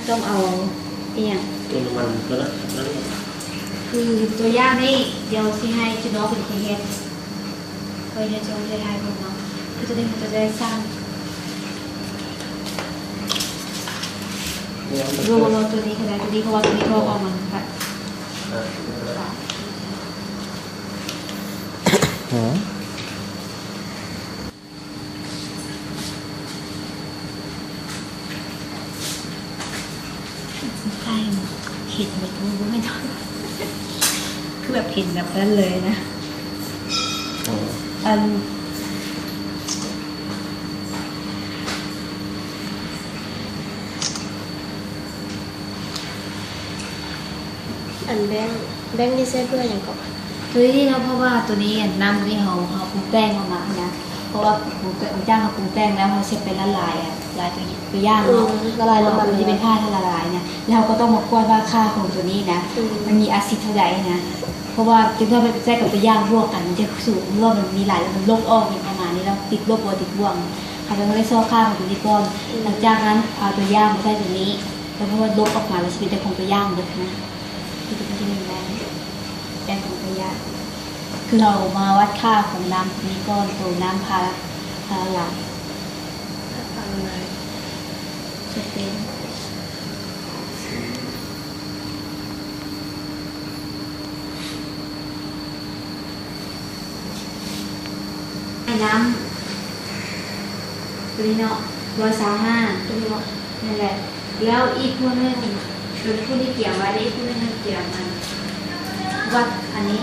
ຕ້ອງເອົາອີ່ຫຍັງ? ເຕີມນ້ຳມັນເທົ່ານັ້ນ. ຄືຕົວຢ່າງນີ້ ດຽວຊິໃຫ້ຈຸດອກເປັນຄົນເຮັດ. ເອີ ດຽວຈະເຮັດໃຫ້ເບິ່ງເນາະ. ຄືຕົວນີ້ມັນຈະໄດ້ສ້າງ ໂລ ໂລຕົວນີ້ກໍໄດ້ ຕົວນີ້ ເພາະວ່າຕົວນີ້ທໍ່ຂອງມັນ ໃກ້ເຫັນໝົດ ບໍ່ແມ່ນ ຄືແບບເຫັນແບບນັ້ນເລີຍນະ. ອັນ ອັນແບ່ງ ແບ່ງນີ້ໃຊ້ເພື່ອຫຍັງເກາະ? ຕົວນີ້ເນາະ ເພາະວ່າຕົວນີ້ ອັນ ນ້ຳຕົວນີ້ເຮົາ ເຮົາປຸງແຕ່ງເອົາມາຫັ້ນນະ. ເພາະວ່າໝູ ໝູຈ້າງເຮົາປຸງແຕ່ງແລ້ວ ເຮົາຊິໄປລະລາຍ ລາຍຕົວ ຕົວຢ່າງເນາະ. ອືມ ລະລາຍນ້ຳມັນ ເພາະວ່າມັນຈະເປັນທ່າທະລະລາຍນະ. ແລ້ວເຮົາກໍຕ້ອງມາກວດວ່າຄ່າຂອງຕົວນີ້ນະ ອືມ ມັນມີອາຊິດເທົ່າໃດນະ. ເພາະວ່າເປັນ ຖ້າໄປໃຊ້ກັບຕົວຢ່າງບວກກັນ ມັນຈະສູງ ຫຼືວ່າມັນມີຫຼາຍ ແລ້ວມັນລົບອອກຫຍັງປະມານນີ້ ແລ້ວຕິດລົບບໍ່ຕິດບວກ. ເຮົາຕ້ອງໄດ້ຊອກຄ່າຂອງຕົວນີ້ກ່ອນ. ອືມ ຫຼັງຈາກນັ້ນເອົາຕົວຢ່າງມາໃສ່ຕົວນີ້ ແລ້ວເພາະວ່າລົບອອກມາ ແລ້ວຊິເປັນແຕ່ຂອງຕົວຢ່າງເບິດນະ. ທີ່ເປັນທີ່ໜຶ່ງແບງ ແບງຂອງໄລຍະ ຄືເຮົາມາວັດຄ່າຂອງນ້ຳນີ້ກ່ອນ ໂຕນ້ຳພາລາ ພາລາລາຍ ພາລາລາຍ ຈະເປັນ ນ້ຳຕົວນີ້ເນາະ ຮ້ອຍຊາວຫ້າ ຕົວນີ້ເນາະ ນັ້ນແຫຼະ. ແລ້ວອີກຜູ້ໜຶ່ງ ເປັນຜູ້ທີ່ກຽມໄວ້ ແລະ ອີກຜູ້ໜຶ່ງກຽມອັນ ວັດອັນນີ້.